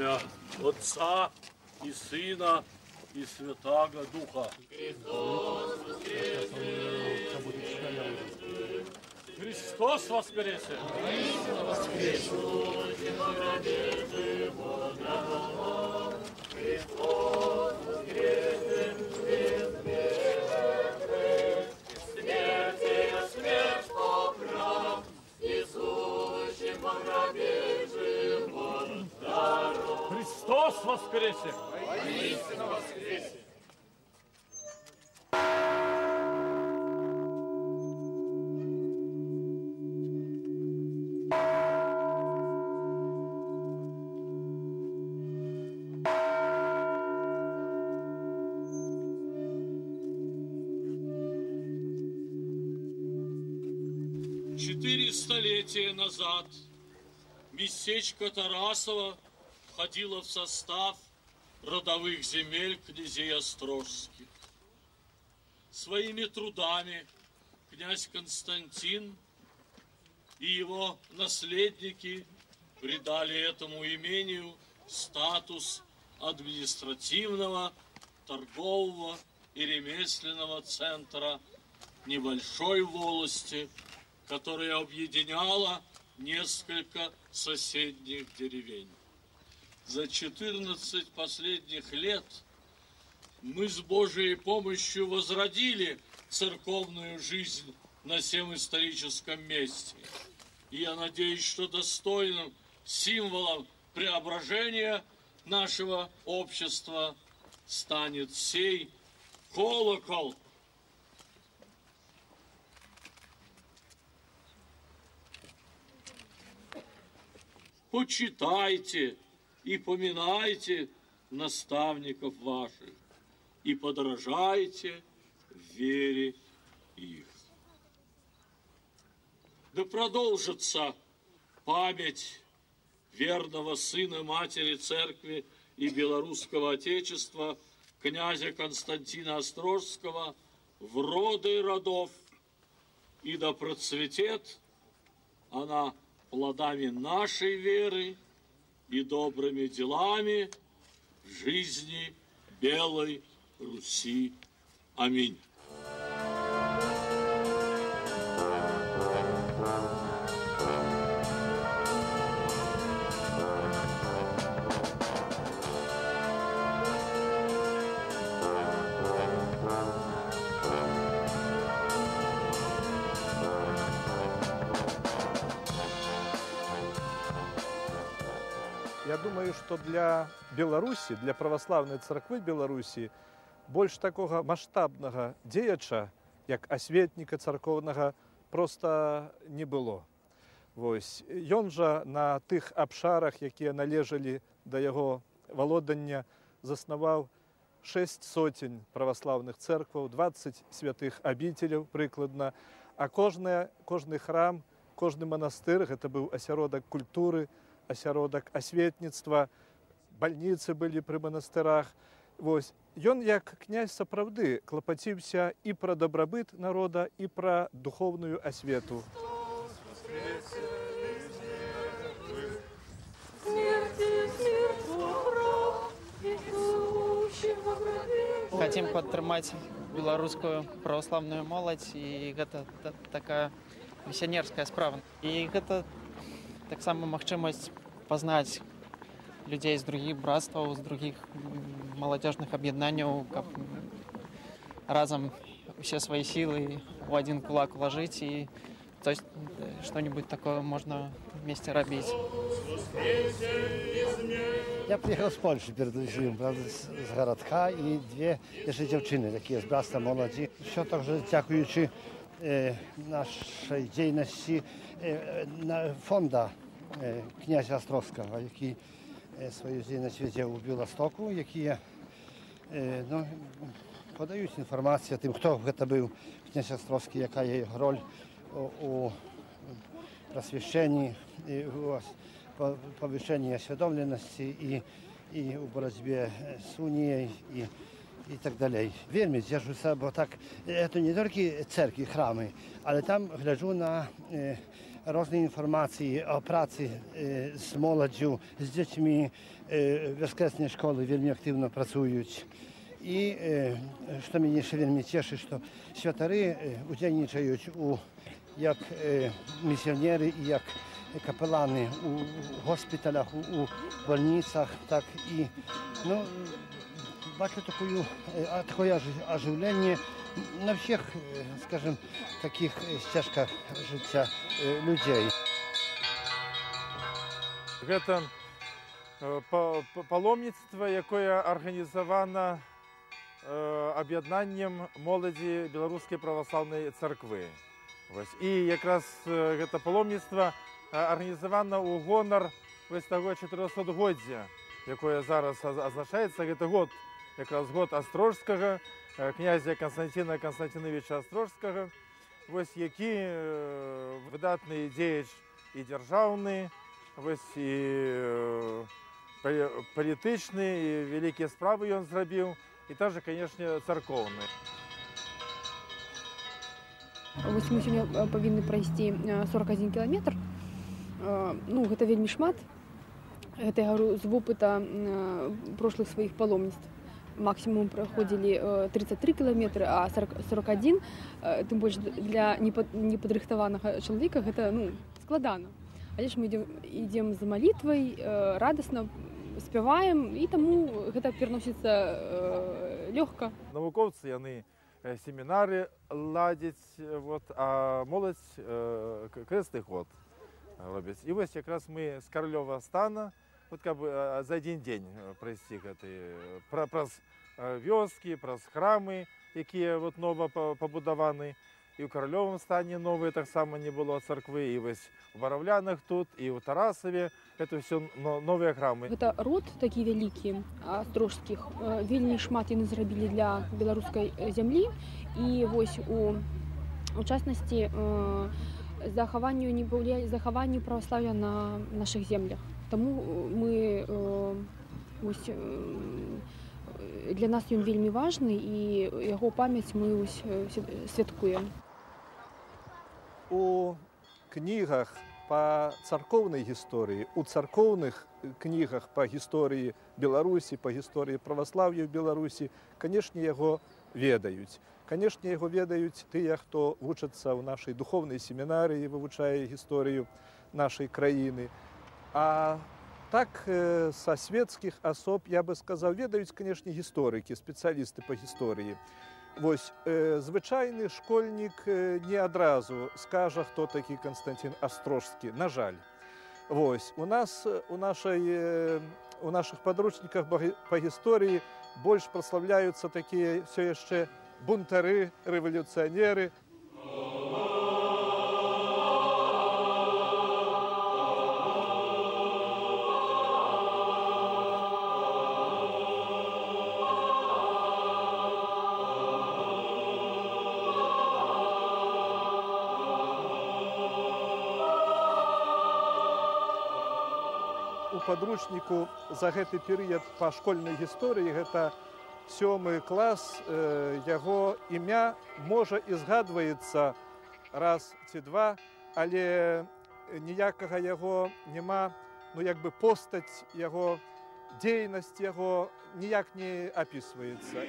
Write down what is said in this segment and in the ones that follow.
Имя Отца и Сына и Святаго Духа. Христос воскресе! Христос воскресе! Христос воскресе! Смерти смерть поправ, несущим во гробе живот здоров. Христос воскресе! Воистину воскресе! Столетия назад местечко Тарасово входило в состав родовых земель князей Острожских. Своими трудами князь Константин и его наследники придали этому имению статус административного, торгового и ремесленного центра небольшой волости, которая объединяла несколько соседних деревень. За 14 последних лет мы с Божией помощью возродили церковную жизнь на всем историческом месте. И я надеюсь, что достойным символом преображения нашего общества станет сей колокол. Почитайте и поминайте наставников ваших и подражайте вере их. Да продолжится память верного сына матери церкви и белорусского отечества князя Константина Острожского в роды родов, и да процветет она плодами нашей веры и добрыми делами в жизни Белой Руси. Аминь. Я думаю, што для Беларусі, для праваслаўнай царквы Беларусі больш такога маштабнага дзеяча, як асветніка царкоўнага, проста не было. Вось. Ён жа на тых абшарах, якія належалі да яго валодання, заснаваў 6 сотень праваслаўных цэркваў, 20 святых абіцеляў прыкладна, а кожны храм, кожны манастыр гэта быў асяродак культуры, асяродак асветніцтва, бальніцы былі пры манастырах. Вось. Ён, як князь, сапраўды клапаціўся і пра дабрабыт народа, і пра духоўную асвету. Хацім падтрымаць беларускую праваслаўную моладзь, і гэта такая місіянерская справа. І гэта таксама магчымасць пазнаць людзей з другіх брацтваў, з другіх маладзёжных аб'яднанняў, каб разам усе свае сілы ў адзін кулак улажыць і то есть что-нибудь такое можно вместе рабіць. Ja przyjechał z Polski перед, prawda, z Garadka i dwie jeszcze dziewczyny, takie z bractwa młodzi. Все także dziękujący naszej działalności fonda князя Острозького, який свою діяльність веде у Білостоку, які ну, подають інформацію тим, хто це був князь Острозький, яка є його роль у просвіщенні, у повищенні освідомленості і у боротьбі з унією і так далей. Вельмі дзержуся, бо так, это не толькі церкві, храмы, але там гляджу на Розныя інфармацыі о працы з моладзю, з дзецьмі, воскресныя школы вельмі актыўна працуюць. І што мяне яшчэ вельмі цешыць, што святары удзельнічаюць як місіянеры і як капеланы у госпіталях, у больніцах, так і, ну, бачу такое ажыўленне на всех, скажем, таких сцежках жыцця людзей. Гэта паломніцтва, якое арганізавана аб'яднаннем моладзі Беларускай праваслаўнай царквы. І якраз гэта паломніцтва арганізавана ў гонар вось таго 400-годдзя, якое зараз азначаецца. Гэта год, якраз год Астрожскага, князя Канстанціна Канстанціновіча Астрожскага, вось, які выдатны дзеяч і дзяржаўны, вось, і палітычны, і вялікія справы ён зрабіў, і также, канешне, царкоўны. Вось мы сёння павінны прайсці 41 кіламетр. Ну, гэта вельмі шмат. Гэта я гавару з вопыта прошлых сваіх паломніцтв. Максімум праходзілі 33 кіламетры, а 41, тым больш для непадрыхтаванага чалавека, гэта, ну, складана. Але ж мы ідзем з малітвай, радасна спяваем, і таму гэта пераносіцца лёгка. Навукоўцы яны семінары ладзяць, вот, а моладзь крэсны ход робяць. І вось якраз мы з Каралёва стана, вот, каб за адзін дзень прайсці гэты, праз вёскі, праз храмы, якія вот нова пабудаваны. І ў Каралёвым стане новыя таксама не было царквы, і вось у Бараўлянах тут, і ў Тарасаве. Это ўсё новыя храмы. Гэта род такі вялікі Астрожскіх, вельмі шмат яны зрабілі для беларускай зямлі. І вось у частнасці захаванню праваслаўя на нашых землях. Таму мы, вось, для нас ён вельмі важны, і яго памяць мы вось святкуем. У кнігах па царкоўнай гісторыі, у царкоўных кнігах па гісторыі Беларусі, па гісторыі праваслаўя ў Беларусі, канешне, яго ведаюць. Канешне, яго ведаюць тыя, хто вучацца ў нашай духоўнай семінарыі, вывучае гісторыю нашай краіны. А так, са светскіх асоб, я бы сказаў, ведаюць, канешне, гісторыкі, спецыялісты па гісторыі. Вось, звычайны школьнік не адразу скажа, хто такі Канстанцін Астрожскі, на жаль. Вось, у нас, у нашых падручніках па гісторыі больш праслаўляюцца такія ўсё яшчэ бунтары, рэвалюцыянеры. У падручніку за гэты перыяд па школьнай гісторыі, гэта 7 клас, яго імя можа і згадваецца раз ці два, але ніякага яго няма, ну, як бы постаць яго, дзейнасць яго ніяк не апісваецца.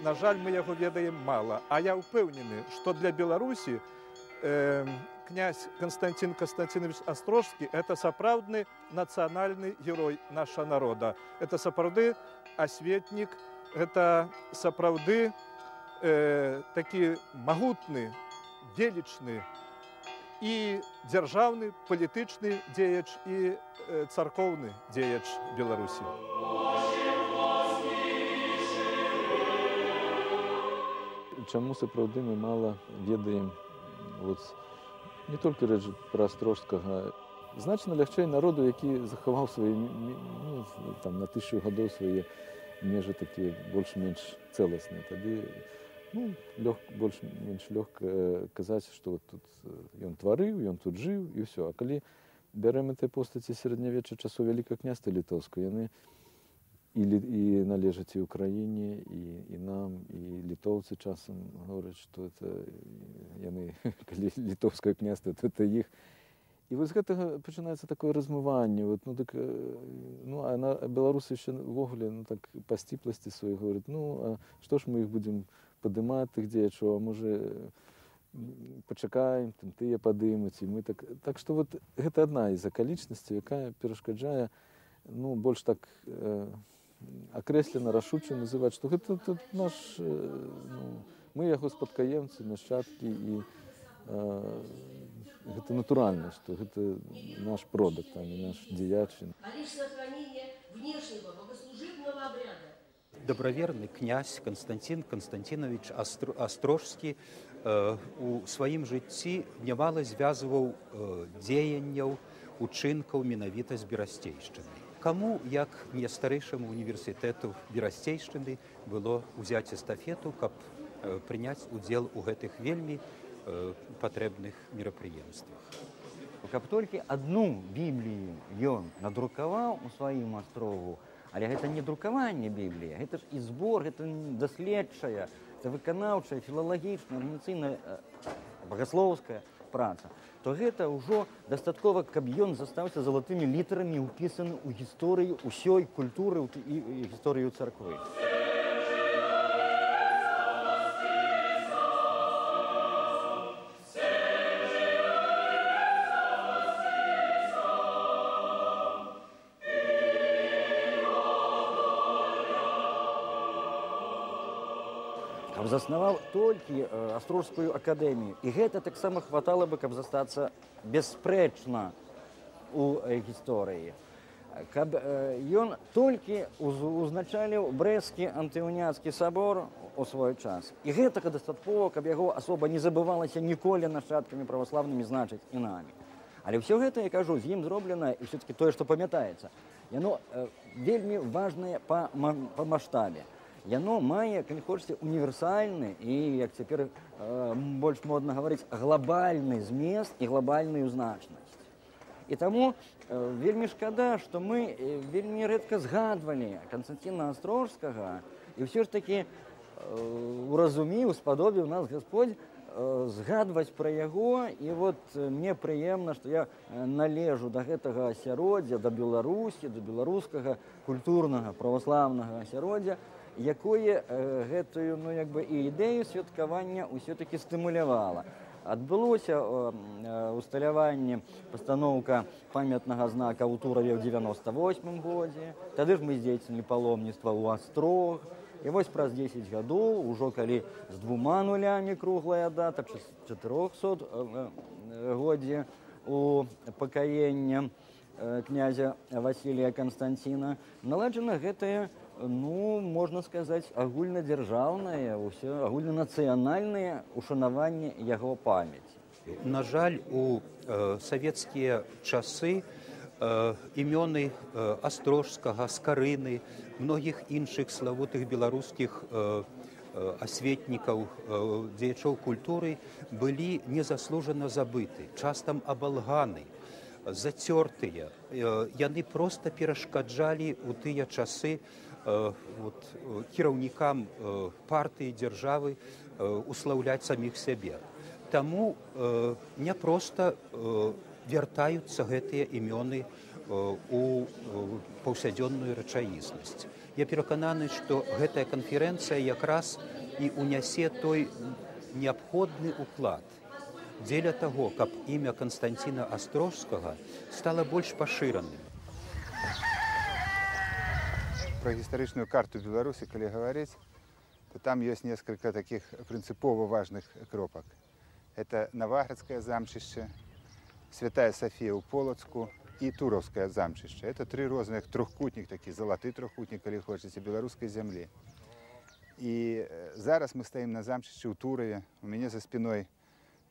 На жаль, мы яго ведаем мала. А я ўпэўнены, што для Беларусі князь Канстанцін Канстанціновіч Астрожскі – это сапраўдны нацыянальны герой нашага народа. Это сапраўды асветнік, это сапраўды такі магутны, велічны і дзяржаўны, палітычны дзеяч і царкоўны дзеяч Беларусі. Чаму сапраўды мы мала ведаем вот, не толькі рэч пра Астрожскага, значна лягчэй народу, які захаваў свае, ну, там, на 1000 гадоў свае межы такія больш-менш цэласныя. Тады, ну, больш-менш лёгка казаць, што вот тут ён тварыў, ён тут жыў, і ўсё. А калі бярэм гэтыя постаці сярэднявечча часу Вялікага княства Літоўскага, яны і належаць і Украіне, і нам, і літоўцы часам гавораць, што это яны, калі Літоўскае княства, то это іх. І вось з гэтага пачынаецца такое размыванне. Вот, ну, так, ну, а на, беларусы яшчэ ўвогуле, ну, так, па сціпласці сваёй гавораць, ну, а што ж мы іх будзем падымаць, тых дзеячаў, а можа, пачакаем, там, тыя падымуць, і мы так. Так што вот гэта адна з акалічнасцяў, якая перашкаджае, ну, больш так акрэслена, рашуча называць, што гэта тут наш, ну, мы яго спадкаемцы, нашчадкі, і гэта натуральна, што гэта наш продак, там, і наш дзеяч. А лишь сохранение внешнего богослужебного обряда. Добраверны князь Константин Константинович Астрожскі у сваім жыцці нямала звязваў дзеянняў, учынкаў менавіта з Берасцейшчынай. Каму, як не старэйшаму універсітэту Берасцейшчыны, было ўзяць эстафету, каб прыняць удзел у гэтых вельмі патрэбных мерапрыемствах. Каб толькі адну Біблію ён надрукаваў у сваім астрогу, але гэта не друкаванне Бібліі, гэта ж і збор, гэта даследчая, это выканаўчая, філалагічная, арганізацыйная, багаслоўская праца, то гэта ўжо дастаткова, каб ён застаўся залатымі літарамі ўпісаны ў гісторыю ўсёй культуры і гісторыю царквы. Заснаваў толькі Астрожскую акадэмію. І гэта таксама хватала бы, каб застацца бясспрэчна у гісторыі. Каб ён толькі узначаліў Брэсцкі антыуніяцкі сабор у свой час. І гэтага дастаткова, каб яго асоба не забывалася ніколі нашчадкамі праваслаўнымі, значыць, і намі. Але ўсё гэта, я кажу, з ім зроблена, і ўсё-такі тое, што памятаецца, яно вельмі важнае па маштабе. Яно мае, калі хочаце, універсальны і, як цяпер больш модна гаварыць, глобальны змест і глобальную значнасць. І таму вельмі шкада, што мы вельмі рэдка згадвалі Канстанціна Астрожскага, і ўсё ж такі уразуміў, спадобіў нас Господь згадваць пра яго, і вот мне прыемна, што я належу да гэтага асяроддзя, да Беларусі, да беларускага культурнага праваслаўнага асяроддзя, якое гэтую, ну, як бы, і ідэю святкавання ўсё-такі стымулявала. Адбылося усталяванне, пастаноўка памятнага знака ў Тураве ў 98 годзе. Тады ж мы здзейснілі паломніцтва ў Астрог. І вось праз 10 гадоў, ужо калі з двума нулямі круглая дата, 400 годзе у пакаяння князя Васілія Канстанціна, наладжана гэтае, ну, можна сказаць, агульнадзяржаўнае, агульнанацыянальнае ушанаванне яго памяці. На жаль, у савецкія часы імёны Астрожскага, Скарыны, многіх іншых славутых беларускіх асветнікаў, дзеячоў культуры былі незаслужана забыты, частам абалганы, зацёртыя. Яны проста перашкаджалі ў тыя часы кіраўнікам партыі, дзяржавы услаўляць саміх сябе. Таму не проста вяртаюцца гэтыя імёны у паўсядзённую рэчаіснасць. Я перакананы, што гэтая канферэнцыя якраз і унясе той неабходны уклад дзеля таго, каб імя Канстанціна Астрожскага стала больш пашыраным. Пра гістарычную карту Беларусі, калі гаварыць, то там ёсць несколько такіх прынцыпова важных кропак. Это Наваградскае замчышча, Святая Софія ў Полацку і Тураўскае замчышча. Это тры розных трохкутнік, такі залаты трохкутнік, калі хочаце, беларускай зямлі. І зараз мы стаім на замчышчы ў Тураве. У мяне за спиной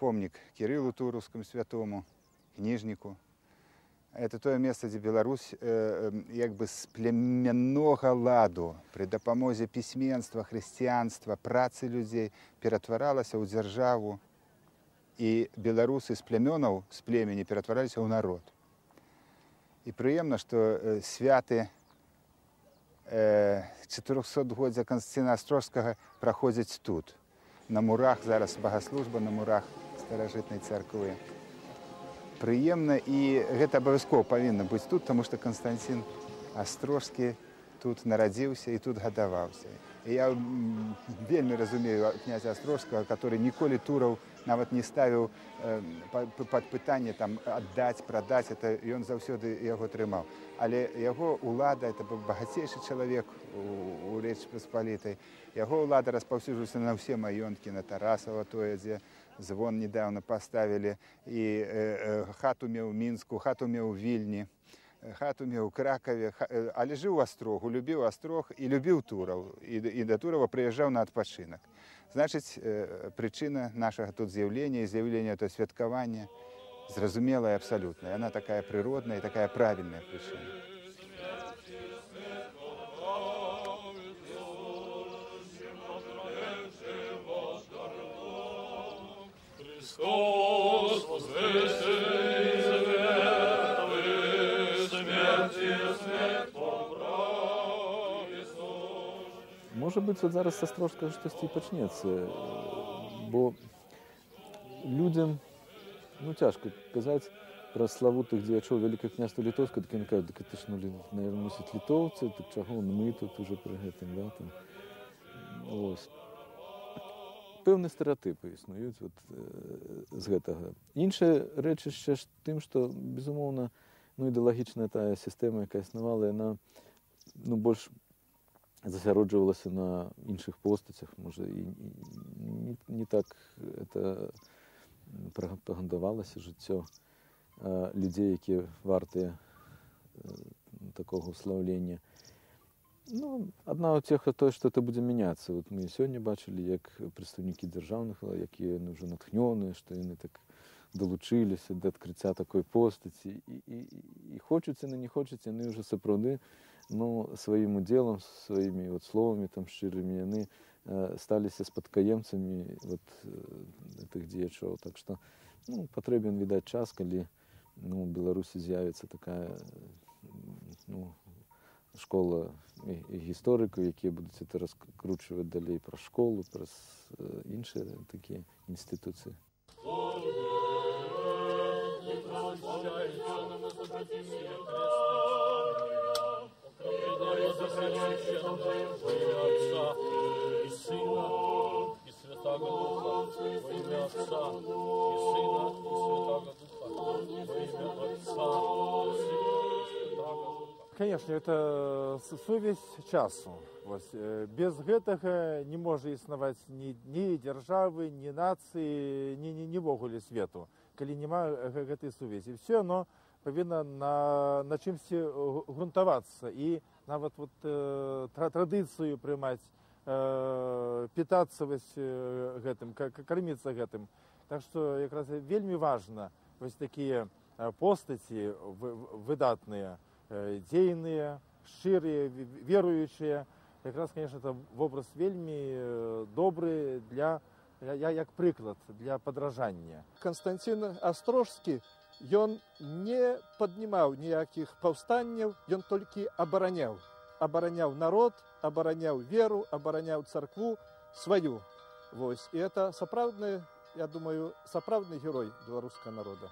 помнік Кірылу Тураўскаму святому, кніжніку. Это тое месца, дзе Беларусь як бы з племяннога ладу пры дапамозе пісьменства, хрысціянства, працы людзей ператваралася ў дзяржаву, і беларусы з плямёнаў, з племені ператвараліся ў народ. І прыемна, што святы 400-годдзя Канстанціна Астрожскага праходзяць тут. На мурах зараз багаслужба, на мурах старажытнай царквы. Прыемна, і гэта абавязкова павінна быць тут, таму што Канстанцін Астрожскі тут нарадзіўся і тут гадаваўся. І я вельмі разумею князя Астрожскага, который ніколі Тураў нават не ставіў пад пытанне там аддаць, прадаць, это ён заўсёды яго трымаў. Але яго ўлада, это быў багацейшы чалавек у Рэчы Паспалітай, яго ўлада распаўсюджвалася на ўсе маёнткі, на Тарасава тое, дзе звон недавно паставілі, і хату меў у Мінску, хату меў у Вільні, хату меў у Кракаве, але жыў у Астрогу, любіў Астрог і любіў Тураў, і да Турава прыязджаў на адпачынак. Значыць, прычына нашага тут з'яўлення і з'яўлення то святкавання зразумелая абсалютна. Яна такая прыродная і такая правільная прычына. Христос воскресе из мертвых, смерти смерть побрал Иисус. Можа быць, вот зараз са Астрожскага штосьці і пачнецца, бо людзям, ну, цяжка казаць пра славутых дзеячоў Вялікага княства Літоўскага, так яны кажуць, дык это ж, ну, наверно, мусіць літоўцы, так чаго мы тут уже пры гэтым, да, там. Ось. Пэўныя стэрэатыпы існуюць вот, з гэтага. Іншая рэч яшчэ ж тым, што, безумоўна, ну, ідэалагічная тая сістэма, якая існавала, яна, ну, больш засяроджвалася на іншых постацях, можа, і не так это прапагандавалася жыццё людзей, якія вартыя такога услаўлення. Ну, адна ўцеха тое, што это будзе мяняцца. Вот мы сёння бачылі, як прадстаўнікі дзяржаўных улад, якія яны ўжо натхнёныя, што яны так далучыліся да адкрыцця такой постаці. І хочуць яны, не хочуць, яны ўжо сапраўды, ну, сваім удзелам, сваімі вот словамі там шчырымі, яны сталіся спадкаемцамі вот, гэтых дзеячоў. Так што, ну, патрэбен, відаць, час, калі, ну, у Беларусі з'явіцца такая, ну, школа гісторыкаў, якія будуць это раскручваць далей праз школу, праз іншыя такія інстытуцыі. Конечно, это сувязь часу. Вось, без гэтага не можа існаваць ні дзяржавы, ні нацыі, ні ўвогуле свету, калі няма гэтай сувязі. Всё оно павінна на чымсьці грунтавацца і нават вот, традыцыю прымаць, питаться вось, гэтым, карміцца гэтым. Так што якраз вельмі важна вось такія постаці выдатныя, дзейныя, шчырыя, веруючыя. Якраз, конечно, это вобраз вельмі добры для, як прыклад для падражання. Канстанцін Астрожскі, ён не паднімаў ніякіх паўстанняў, ён толькі абараняў. Абараняў народ, абараняў веру, абараняў царкву сваю. Вось. І это сапраўдны, я думаю, сапраўдны герой беларускага народа.